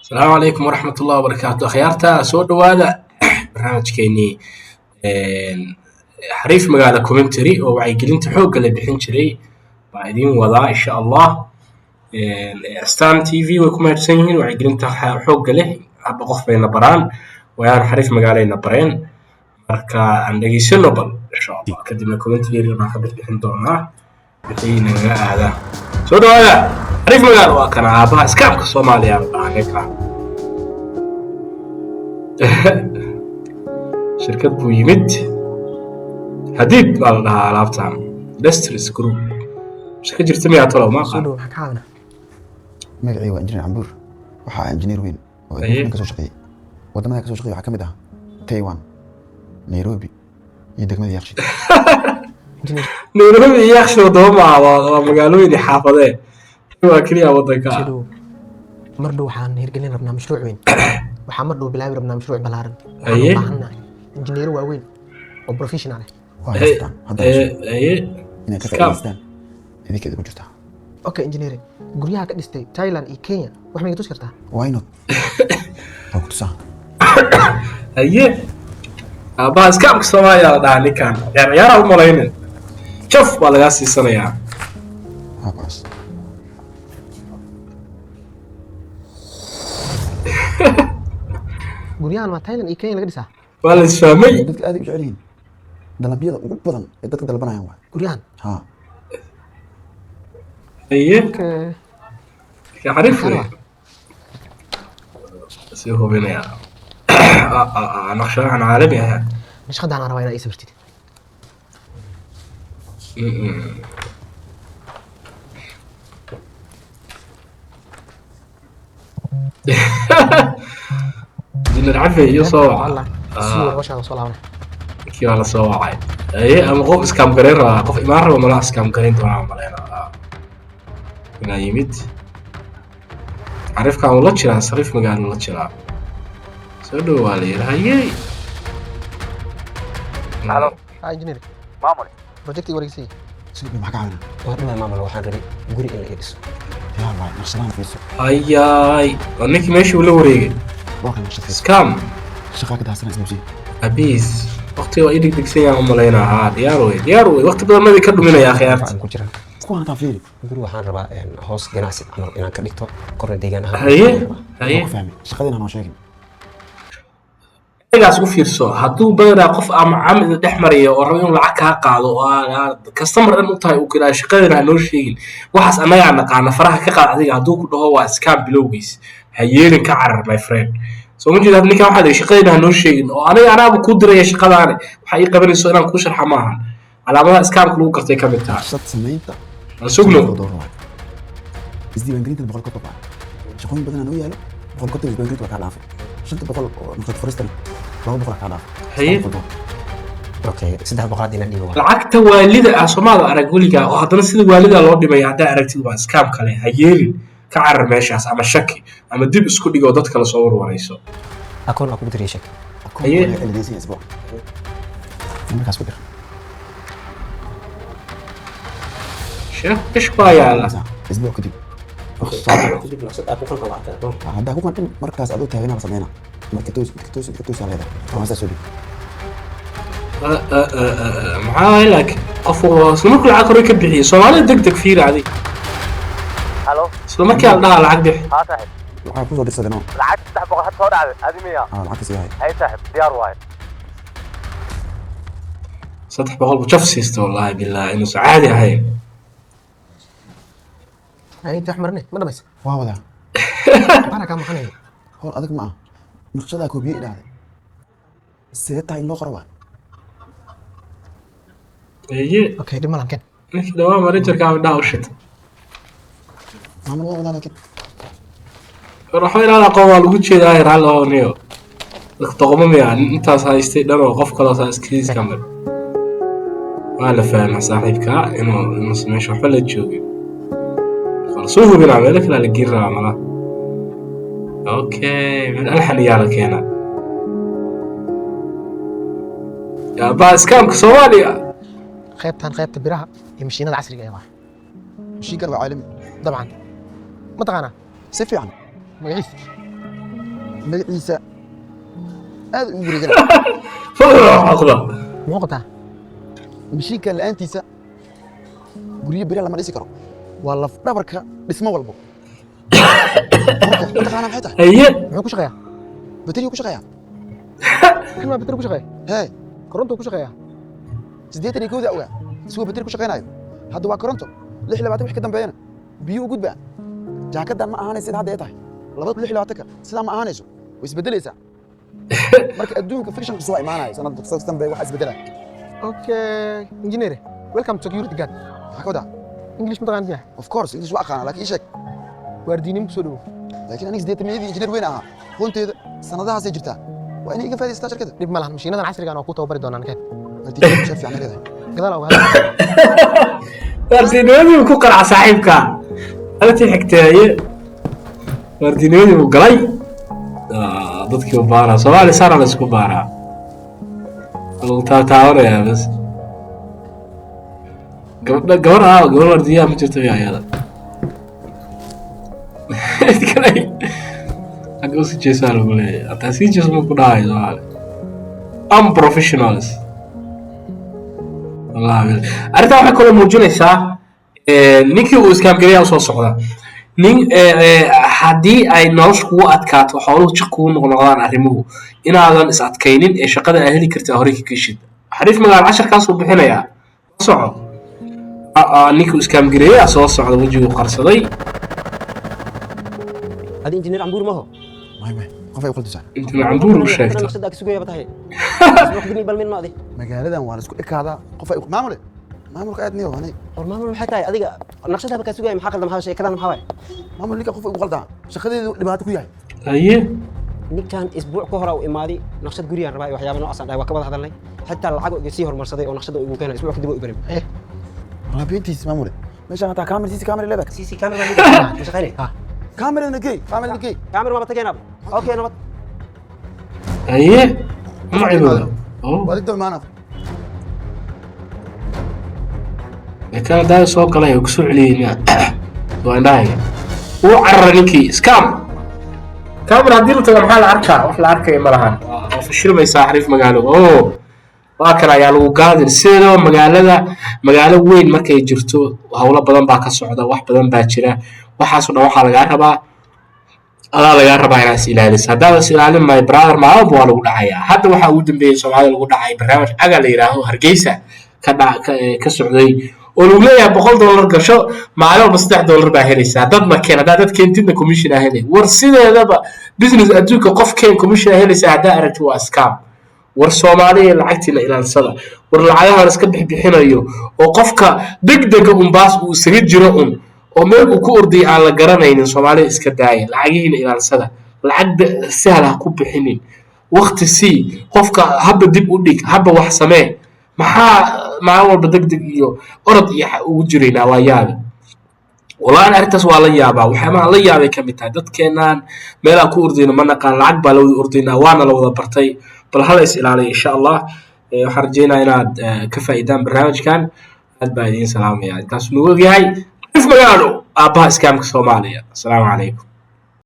Asalaamu calaykum waraxmat ullahi wabarakaatu. Akhyaarta, soo dhowaada barnaamijkeenii Xariif Magaala Commentary oo wacyigelinta xoogga la bixin jiray baa idiin wadaa, insha Allah. Astaan TV way ku mahadsan yihiin wacyigelinta xoogga leh. Hadba qof bayna baraan wayaan, Xariif Magaalayna bareen. Marka aan dhegeysano bal, insha Allah, kadibna commentary baan ka bixin doonaa wixii nagaga aadaa. Soo dhowaada. Xariif Magaalo waa kana, aabaha scamka Soomaaliya la dhahaa ninka. Shirkad buu yimid, Hadiid baa la dhahaa alaabtan, Industries Group. Shirka jirta miyaa tolo ma Soo aqaan. dhow, maxaa ka caawinaa? Magacii waa Injineer Cambuur. Waxaa injineer weyn oo adduunka ka soo shaqeeyey. Waddamada ka soo shaqeeyey waxaa ka mid ah Taiwan, Nairobi iyo degmada Yaaqshiid. Injineer. Nairobi iyo Yaaqshiid wadamo maaha, waa magaalooyin iyo xaafadee, waa keliya waddanka. Soo dhow. Mar dhow waxaan hirgelin rabnaa mashruuc weyn. Waxaan mar dhow bilaabi rabnaa mashruuc ballaaran. Waxaan u baahannahay injineero waaweyn oo professional ah. Waa haystaan hadda inaad ka Scam. faa'iidaystaan idinka idinku jirtaa. Okay engineer, guryaha ka dhistay Thailand iyo Kenya wax ma iga tusi kartaa? Why not? Waa ku tusaa. Haye, aabaha scamka Soomaaliya la dhahaa ninkan. Ciyaar ciyaara u malaynin, jaf baa lagaa siisanayaa. Waa kuwaas. Guryahan waa Thailand iyo Kenya laga dhisaa. Waa la isfahmay. Dadka aad ay u jecel yihiin, dalabyada ugu badan ee dadka dalbanayaan waa Guryahan? Ha. Haye. Okay. Xariif Maxaa wey. rabaa? Sii hubinayaa. Naqshadahan caalami ah. Nashqadaan aan rabaa inaa ii sawirtid. Injineer Cafe iyo soo waca. Wallah, sii war hawshaada, soo laabanay. Kii waa la soo wacay. Haye, ama qof scam garayn rabaa, qof imaan raba malaha, scam garayn doonaa malaynaa inaa yimid. Xariifkan uu la jiraa, sariif magaalo la jiraa. Soo dhow waa la yidhi. Haye. Halo. Ha, engineer. Maamul. Projectiga wareegsay. Sidoo maxaa ka caawinaa? Waa dhawaa maamul, waxaan rabay guri in la ii dhiso. Diyaar waay, naqshadahan fiirso. Ayaay, waa ninkii meeshii uu la wareegay. Waa kan naqshad, fiirso. Scam. Shaqaa ka daahsana isbuusiye. Abiis waqtiga waa ii degdegsan yahan u malaynaa. Haa, diyaar wey, diyaar wey, waqti badan madii ka dhuminaya akhyaarta. Aan ku jiraa. Kuwan hataa fiiri. Guri waxaan rabaa hoos ganacsi camal inaan ka dhigto, korna deegaan ahaan. Haye. Waa Haye. ku fahmay, shaqadiina noo sheegin. Igaas u fiirso, hadduu badanaa qof ama camida dhex maraya oo rabo inuu lacag kaa qaado oo aad customer dhan u tahay, uu kiraa shaqadana ha noo sheegin, waxaas annagaa naqaana, faraha ka qaad adiga, hadduu ku dhaho waa scam bilowgiis. Ha yeelin, ka carar, my friend. Soo ma jeeda? Ninkan waxaa dhihi shaqadina ha noo sheegin oo aniga anaaba kuu diraya shaqadaani, waxaa ii qabanayso inaan kuu sharxa maahan. Calaamadaha scamka lagu gartay ka mid taha. Naqshad samaynta Aan sugno. Doolar waay. Isdiiwaangelinta 150 waay. Shaqooyin badan oo yaalo 150 isdiiwaangelinta waa kaa dhaafay. 500 oo naqshad furistana 200 kaa dhaafay. Haye. Okay, 300 inaan dhiibo waa. Lacagta waalida ah Soomaada arag weligaa oo haddana sida waalida loo dhimaya haddaa aragtid, waa scam kale. Ha yeelin, ka carar meeshaas, ama shaki ama dib isku dhig oo dad kale soo warwarayso. Akoon aa kugu diray sheeg. Akoon Haye. waa cilidaysan isbuuc markaas ku dir. Sheekh ish baa yaala. Isbuuc kadib. Kadib naqshad aa ku qanco waa arkaa. Haddaa ku qancin, markaas adoo taaganaa la sameynaa. Marka toos toos toos aa leedahay ama saas soo dhig. Maxaa laakiin qof isla markuu lacag hore ka bixiyay Soomaalida deg deg fiiri adig. Halo. Isla markii la dhahaa lacag bixi. Haa saaxib. Waxaa kusoo dirsadeen oo Lacag 300 had soo dhacday adi miya? Ah, lacagta sii hay. Hay saaxib, diyaar waaye. 300 buu jaf siista, wallaahi billahi inuusan caadi ahayn. Ay, inta wax marne ma dhamaysa? Waa wadaa. Bana kaa maqanaya. Howl adag ma ah, naqshadaa koobiye idhaahday, sidee tahay in loo qoro waa. Eye. Okay, dhib malan ken. Ninkii dhawaa managerka indhaha u shita. Maamul, waa wadaa laakiin. Waxba inaad aqoon waa lagu jeedaa, raalli oo niyo dadka doqomo miya intaas haystay dhan oo qof kaloo saa iskiis kamid waa la fahma saaxiibka inuu inuusan meesha waxba la joogin. Waa lasoo hubinaa, meelo kale la geyn rabaa malaha. Okay, meel alxan iyaa la keenaa. Aabbaha scamka Soomaaliya. Qaybtan qaybta biraha iyo mashiinada casriga ah waa. Mashiinkan waa caalami. Dabcan ma taqaanaa? Si fiican. Magaciis? Magaciisa aad ugu wareegana. Aqda. Muxuu qabtaa? Mashiinkan la'aantiisa guryo beri lama dhisi karo, waa laf dhabarka dhismo walbo. Marka mataqaanaa maxay tahay? Haye. Muxuu ku shaqeeyaa? Bateriyu ku shaqeeyaa. Kan maa bateri ku shaqeeya? Hee. Korontuu ku shaqeeyaa. 81-da ogaa isagoo bateri ku shaqeynayo. Hadda waa koronto, 26 wix ka dambeeyana biyo u gudbaa. Jaakadan ma ahaanaysa sida hadda ay tahay 2026-ka, sidaa ma ahaanayso, way isbedelaysaa. Marka adduunka fiction soo imaanayo sanad dambe waxa isbedelaya. Okay, engineer, welcome to security guard. Maxaa ka wadaa? English ma taqaanid miyaa? Of course, English waa aqaana, laakiin ii sheeg. Waardiinimo kusoo dhawo. Laakiin aniga 80-yadii injineer weyn ahaa, runteeda sanadahaasay jirtaa, waa inay iga faa'iidaystaa shirkadda. Dhib ma lahan, mashiinadan casrigan oo ku tababari doonaan keen. Waardiinimo mushaar fiican leedahay. Gadaal uga hadal. Waardiinimadii buu ku qarca saaxiibka haltii xigtay. Haye, waardiinimadii buu galay. Dadkii u baaraa Soomaali saana la isku baaraa, lagu taataabanayaa bas. Gabadha gabar ah, gabar waardiyaha ma jirto miya? Ayada cid kale xagga usii jeesaa lagu leeyahay, hataa sii jees ma ku dhahayo. Soomaali unprofessionals wallahi. Arrintan waxay kaloo muujinaysaa ninkii uu scam gareeya usoo socda nin haddii ay nolosha kugu adkaato, xooluhu jiq kugu noqnoqdaan, arrimuhu inaadan is adkaynin ee shaqada aa heli karta horey ka geshid. Xariif Magaal casharkaasuu bixinayaa. La soco. Ninkii uu scam gareeya soo socda, wejiguu qarsaday. Adi injineer Cambuur maho? May, may, qof ay u qaldisaa. Injineer Cambuur u sheegto. Naqshada ka sugaya tahay waqtigii balmin ma adi. Magaaladan waa la isku ekaadaa. Qof ay maamule, maamulka aad niyo anay. War maamul maxay tahay? Adiga naqshada ka sugaya, maxaa qaldan? Maxaa sheekadan maxaa waay? Maamul, ninka qof ay ugu qaldaa, shaqadeedu dhibaato ku yahay. Haye. Ninkan isbuuc ka hore u imaaday, naqshad gurigaan rabaa iyo waxyaaba noocaas aan dhahay, waa ka wada hadalnay, xitaa lacag iga sii hormarsaday oo naqshada igu keenay. Isbuuc kadib oo ibarim. Waa beentiis maamule, meeshaan hataa kaamir, CC camera leedahay. CC camera ma shaqaynay? Kaamirana gey, kaamirana gey. Camera maba tageenaba. Okay, nabad. Haye, magacooda oh. Waa digdo imaana. Kana daayo soo galay oo kusoo celiyey miya? Waa indhahayga, wuu cararay ninkii. Scam camera haddii la tago maxaa la arkaa? Wax la arkaya ma lahan, waa fashilmaysaa. Xariif Magaalo oh waa kan ayaa lagu gaadin. Sideedaba magaalada, magaalo weyn markay jirto, howlo badan baa ka socda, wax badan baa jira. Waxaasoo dhan waxaa lagaa rabaa, adaa lagaa rabaa inaad is ilaaliso. Haddaad is ilaalin, my brother, maalmalba waa lagu dhacayaa. Hadda waxaa ugu dambeeyey Soomaalida lagu dhacay barnaamij aga la yidhaaho Hargeysa ka dhac ka socday oo lagu leeyahay $100 gasho, maalin walba $3 baa helaysaa, dad ma keen, haddaa dad keentidna commission aa helay. War sideedaba business adduunka qof keen commission aa helaysaa haddaa aragti waa scam. War Soomaaliya, lacagtiina ilaalsada. War lacagahan iska bixbixinayo oo qofka degdega unbaas uu isaga jiro un oo meel uu ku ordayay aan la garanaynin, Soomaalida iska daaya, lacagihiina ilaalsada. Lacag sahal ha ku bixinin, waqti sii qofka, habba dib u dhig, habba wax samee. Maxaa maalin walba degdeg iyo orod iyo ugu jiraynaa? Waa yaabi wallahi, arrintaas waa la yaabaa. Waxyaabaha la yaabay ka mid tahay dadkeenaan meelaan ku ordayno ma naqaan, lacag baa la wada ordaynaa, waana la wada bartay. Bal hala is ilaaliyo insha Allah. Waxaan rajeynayaa inaad ka faa'iidaan barnaamijkan. Aad baa idiin salaamaya. Intaas nugu ogyahay Xariif Magaalo, aabbaha scamka Soomaaliya. Asalaamu calaykum.